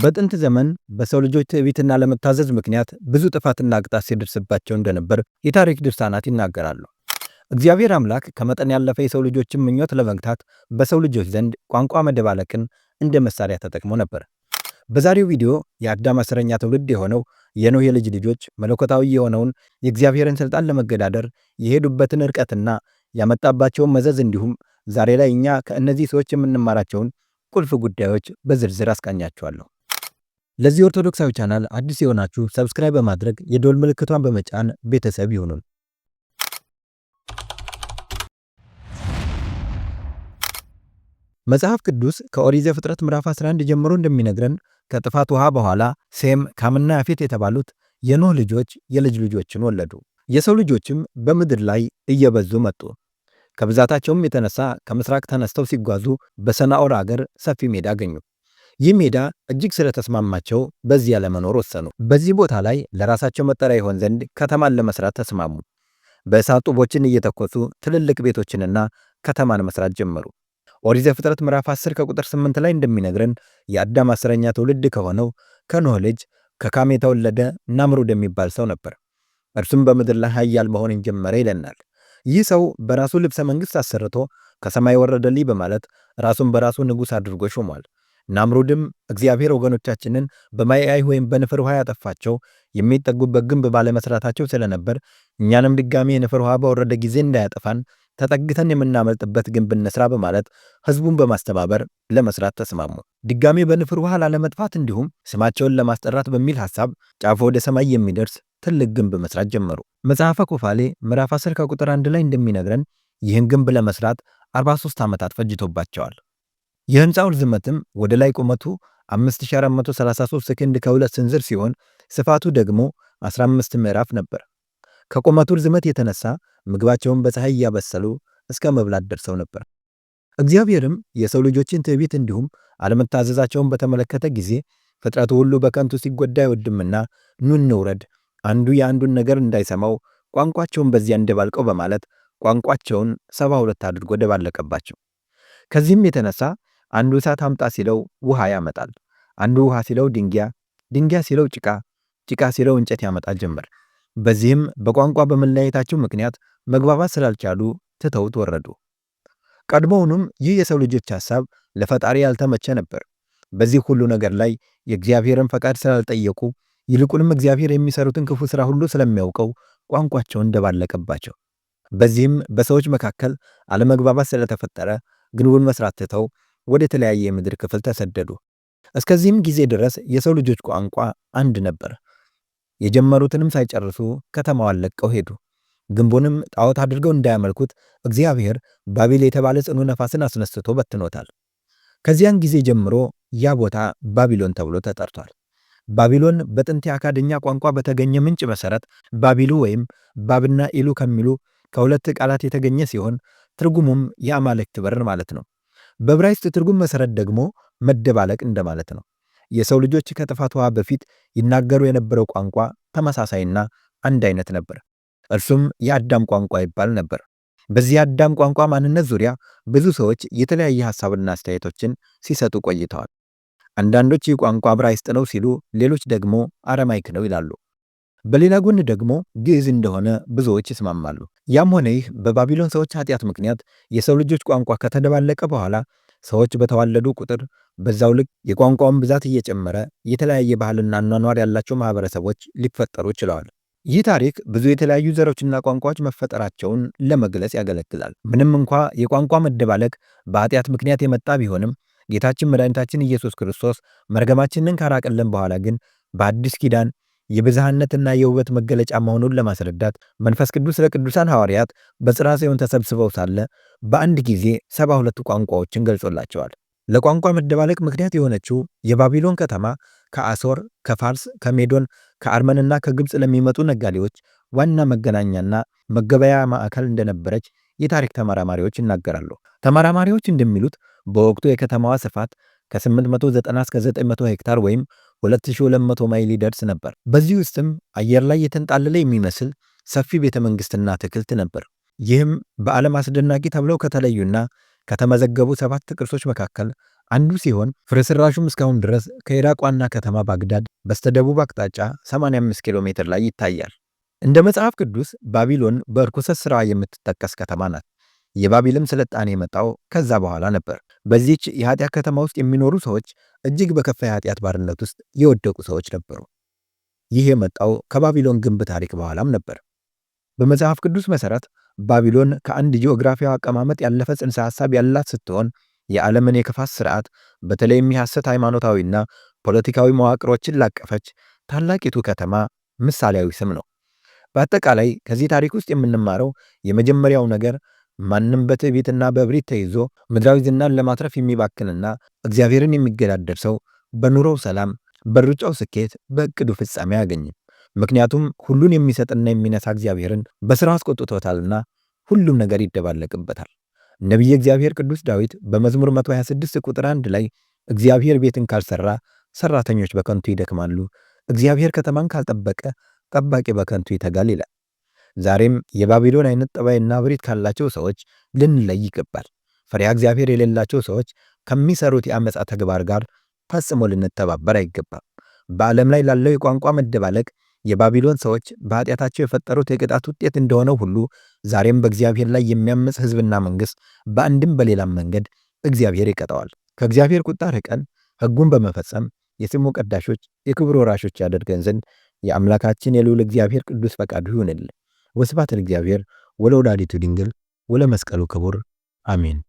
በጥንት ዘመን በሰው ልጆች ትዕቢትና አለመታዘዝ ምክንያት ብዙ ጥፋትና ቅጣት ሲደርስባቸው እንደነበር የታሪክ ድርሳናት ይናገራሉ። እግዚአብሔር አምላክ ከመጠን ያለፈ የሰው ልጆችን ምኞት ለመግታት በሰው ልጆች ዘንድ ቋንቋ መደባለቅን እንደ መሳሪያ ተጠቅሞ ነበር። በዛሬው ቪዲዮ የአዳም 10ኛ ትውልድ የሆነው የኖህ የልጅ ልጆች መለኮታዊ የሆነውን የእግዚአብሔርን ሥልጣን ለመገዳደር የሄዱበትን ርቀትና ያመጣባቸውን መዘዝ እንዲሁም ዛሬ ላይ እኛ ከእነዚህ ሰዎች የምንማራቸውን ቁልፍ ጉዳዮች በዝርዝር አስቃኛችኋለሁ። ለዚህ ኦርቶዶክሳዊ ቻናል አዲስ የሆናችሁ subscribe በማድረግ የደወል ምልክቷን በመጫን ቤተሰብ ይሁኑን። መጽሐፍ ቅዱስ ከኦሪት ዘፍጥረት ምዕራፍ 11 ጀምሮ እንደሚነግረን ከጥፋት ውሃ በኋላ ሴም፣ ካምና ያፌት የተባሉት የኖህ ልጆች የልጅ ልጆችን ወለዱ። የሰው ልጆችም በምድር ላይ እየበዙ መጡ። ከብዛታቸውም የተነሳ ከምስራቅ ተነስተው ሲጓዙ በሰናዖር አገር ሰፊ ሜዳ አገኙ። ይህ ሜዳ እጅግ ስለተስማማቸው በዚያ ለመኖር ወሰኑ። በዚህ ቦታ ላይ ለራሳቸው መጠሪያ ይሆን ዘንድ ከተማን ለመስራት ተስማሙ። በእሳት ጡቦችን እየተኮሱ ትልልቅ ቤቶችንና ከተማን መስራት ጀመሩ። ኦሪት ዘፍጥረት ምዕራፍ 10 ከቁጥር 8 ላይ እንደሚነግረን የአዳም 10ኛ ትውልድ ከሆነው ከኖህ ልጅ ከካም የተወለደ ናምሩድ የሚባል ሰው ነበር። እርሱም በምድር ላይ ኃያል መሆንን ጀመረ ይለናል። ይህ ሰው በራሱ ልብሰ መንግሥት አሰርቶ ከሰማይ ወረደልኝ በማለት ራሱን በራሱ ንጉሥ አድርጎ ሾሟል። ናምሩድም እግዚአብሔር ወገኖቻችንን በማየ አይህ ወይም በንፍር ውሃ ያጠፋቸው የሚጠጉበት ግንብ ባለመስራታቸው ስለነበር እኛንም ድጋሚ የንፍር ውሃ በወረደ ጊዜ እንዳያጠፋን ተጠግተን የምናመልጥበት ግንብ እንስራ በማለት ሕዝቡን በማስተባበር ለመስራት ተስማሙ። ድጋሚ በንፍር ውሃ ላለመጥፋት እንዲሁም ስማቸውን ለማስጠራት በሚል ሐሳብ ጫፉ ወደ ሰማይ የሚደርስ ትልቅ ግንብ መስራት ጀመሩ። መጽሐፈ ኩፋሌ ምዕራፍ 10 ከቁጥር 1 ላይ እንደሚነግረን ይህን ግንብ ለመስራት 43 ዓመታት ፈጅቶባቸዋል። የህንፃው ርዝመትም ወደ ላይ ቁመቱ 5433 ክንድ ከሁለት ስንዝር ሲሆን ስፋቱ ደግሞ 15 ምዕራፍ ነበር። ከቁመቱ ርዝመት የተነሳ ምግባቸውን በፀሐይ እያበሰሉ እስከ መብላት ደርሰው ነበር። እግዚአብሔርም የሰው ልጆችን ትዕቢት እንዲሁም አለመታዘዛቸውን በተመለከተ ጊዜ ፍጥረቱ ሁሉ በከንቱ ሲጎዳ አይወድምና ኑ እንውረድ፣ አንዱ የአንዱን ነገር እንዳይሰማው ቋንቋቸውን በዚያ እንደባልቀው በማለት ቋንቋቸውን 72 አድርጎ ደባለቀባቸው። ከዚህም የተነሳ አንዱ እሳት አምጣ ሲለው ውሃ ያመጣል። አንዱ ውሃ ሲለው ድንጊያ፣ ድንጊያ ሲለው ጭቃ፣ ጭቃ ሲለው እንጨት ያመጣል ጀመር። በዚህም በቋንቋ በመለያየታቸው ምክንያት መግባባት ስላልቻሉ ትተውት ወረዱ። ቀድሞውኑም ይህ የሰው ልጆች ሐሳብ ለፈጣሪ ያልተመቸ ነበር። በዚህ ሁሉ ነገር ላይ የእግዚአብሔርን ፈቃድ ስላልጠየቁ ይልቁንም እግዚአብሔር የሚሰሩትን ክፉ ሥራ ሁሉ ስለሚያውቀው ቋንቋቸውን ደባለቀባቸው። በዚህም በሰዎች መካከል አለመግባባት ስለተፈጠረ ግንቡን መስራት ትተው ወደ ተለያየ የምድር ክፍል ተሰደዱ። እስከዚህም ጊዜ ድረስ የሰው ልጆች ቋንቋ አንድ ነበር። የጀመሩትንም ሳይጨርሱ ከተማዋን ለቀው ሄዱ። ግንቡንም ጣዖት አድርገው እንዳያመልኩት እግዚአብሔር ባቢል የተባለ ጽኑ ነፋስን አስነስቶ በትኖታል። ከዚያን ጊዜ ጀምሮ ያ ቦታ ባቢሎን ተብሎ ተጠርቷል። ባቢሎን በጥንት የአካድኛ ቋንቋ በተገኘ ምንጭ መሠረት ባቢሉ ወይም ባብና ኢሉ ከሚሉ ከሁለት ቃላት የተገኘ ሲሆን ትርጉሙም የአማልክት በር ማለት ነው። በዕብራይስጥ ትርጉም መሠረት ደግሞ መደባለቅ እንደማለት ነው። የሰው ልጆች ከጥፋት ውሃ በፊት ይናገሩ የነበረው ቋንቋ ተመሳሳይና አንድ አይነት ነበር። እርሱም የአዳም ቋንቋ ይባል ነበር። በዚህ የአዳም ቋንቋ ማንነት ዙሪያ ብዙ ሰዎች የተለያየ ሐሳብና አስተያየቶችን ሲሰጡ ቆይተዋል። አንዳንዶች ይህ ቋንቋ ዕብራይስጥ ነው ሲሉ፣ ሌሎች ደግሞ አረማይክ ነው ይላሉ። በሌላ ጎን ደግሞ ግዕዝ እንደሆነ ብዙዎች ይስማማሉ። ያም ሆነ ይህ በባቢሎን ሰዎች ኃጢአት ምክንያት የሰው ልጆች ቋንቋ ከተደባለቀ በኋላ ሰዎች በተዋለዱ ቁጥር በዛው ልክ የቋንቋውን ብዛት እየጨመረ የተለያየ ባህልና አኗኗር ያላቸው ማህበረሰቦች ሊፈጠሩ ችለዋል። ይህ ታሪክ ብዙ የተለያዩ ዘሮችና ቋንቋዎች መፈጠራቸውን ለመግለጽ ያገለግላል። ምንም እንኳ የቋንቋ መደባለቅ በኃጢአት ምክንያት የመጣ ቢሆንም ጌታችን መድኃኒታችን ኢየሱስ ክርስቶስ መርገማችንን ካራቀልን በኋላ ግን በአዲስ ኪዳን የብዝሃነትና የውበት መገለጫ መሆኑን ለማስረዳት መንፈስ ቅዱስ ለቅዱሳን ሐዋርያት በጽርሐ ጽዮን ተሰብስበው ሳለ በአንድ ጊዜ 72 ቋንቋዎችን ገልጾላቸዋል። ለቋንቋ መደባለቅ ምክንያት የሆነችው የባቢሎን ከተማ ከአሦር፣ ከፋርስ፣ ከሜዶን፣ ከአርመንና ከግብፅ ለሚመጡ ነጋዴዎች ዋና መገናኛና መገበያ ማዕከል እንደነበረች የታሪክ ተመራማሪዎች ይናገራሉ። ተመራማሪዎች እንደሚሉት በወቅቱ የከተማዋ ስፋት ከ890 እስከ 900 ሄክታር ወይም 2200 ማይል ይደርስ ነበር። በዚህ ውስጥም አየር ላይ የተንጣለለ የሚመስል ሰፊ ቤተ መንግሥትና አትክልት ነበር። ይህም በዓለም አስደናቂ ተብለው ከተለዩና ከተመዘገቡ ሰባት ቅርሶች መካከል አንዱ ሲሆን ፍርስራሹም እስካሁን ድረስ ከኢራቅ ዋና ከተማ ባግዳድ በስተደቡብ አቅጣጫ 85 ኪሎ ሜትር ላይ ይታያል። እንደ መጽሐፍ ቅዱስ ባቢሎን በርኩሰት ሥራ የምትጠቀስ ከተማ ናት። የባቢልም ስልጣኔ የመጣው ከዛ በኋላ ነበር። በዚህች የኃጢአት ከተማ ውስጥ የሚኖሩ ሰዎች እጅግ በከፋ የኃጢአት ባርነት ውስጥ የወደቁ ሰዎች ነበሩ። ይህ የመጣው ከባቢሎን ግንብ ታሪክ በኋላም ነበር። በመጽሐፍ ቅዱስ መሠረት ባቢሎን ከአንድ ጂኦግራፊያዊ አቀማመጥ ያለፈ ጽንሰ ሐሳብ ያላት ስትሆን የዓለምን የክፋት ሥርዓት በተለይም የሐሰት ሃይማኖታዊና ፖለቲካዊ መዋቅሮችን ላቀፈች ታላቂቱ ከተማ ምሳሌያዊ ስም ነው። በአጠቃላይ ከዚህ ታሪክ ውስጥ የምንማረው የመጀመሪያው ነገር ማንም በትዕቢትና በእብሪት ተይዞ ምድራዊ ዝናን ለማትረፍ የሚባክንና እግዚአብሔርን የሚገዳደር ሰው በኑሮው ሰላም፣ በሩጫው ስኬት፣ በእቅዱ ፍጻሜ አያገኝም። ምክንያቱም ሁሉን የሚሰጥና የሚነሳ እግዚአብሔርን በሥራው አስቆጥቶታልና ሁሉም ነገር ይደባለቅበታል። ነቢየ እግዚአብሔር ቅዱስ ዳዊት በመዝሙር 126 ቁጥር 1 ላይ እግዚአብሔር ቤትን ካልሰራ ሰራተኞች በከንቱ ይደክማሉ፣ እግዚአብሔር ከተማን ካልጠበቀ ጠባቂ በከንቱ ይተጋል ይላል። ዛሬም የባቢሎን አይነት ጠባይና እብሪት ካላቸው ሰዎች ልንለይ ይገባል። ፈሪሃ እግዚአብሔር የሌላቸው ሰዎች ከሚሰሩት የአመፃ ተግባር ጋር ፈጽሞ ልንተባበር አይገባም። በዓለም ላይ ላለው የቋንቋ መደባለቅ የባቢሎን ሰዎች በኃጢአታቸው የፈጠሩት የቅጣት ውጤት እንደሆነው ሁሉ ዛሬም በእግዚአብሔር ላይ የሚያምፅ ሕዝብና መንግሥት በአንድም በሌላም መንገድ እግዚአብሔር ይቀጣዋል። ከእግዚአብሔር ቁጣ ርቀን ሕጉን በመፈጸም የስሙ ቀዳሾች የክብር ወራሾች ያደርገን ዘንድ የአምላካችን የልዑል እግዚአብሔር ቅዱስ ፈቃዱ ይሁንልን። ወስብሐት ለእግዚአብሔር ወለወላዲቱ ድንግል ወለመስቀሉ ክቡር አሜን።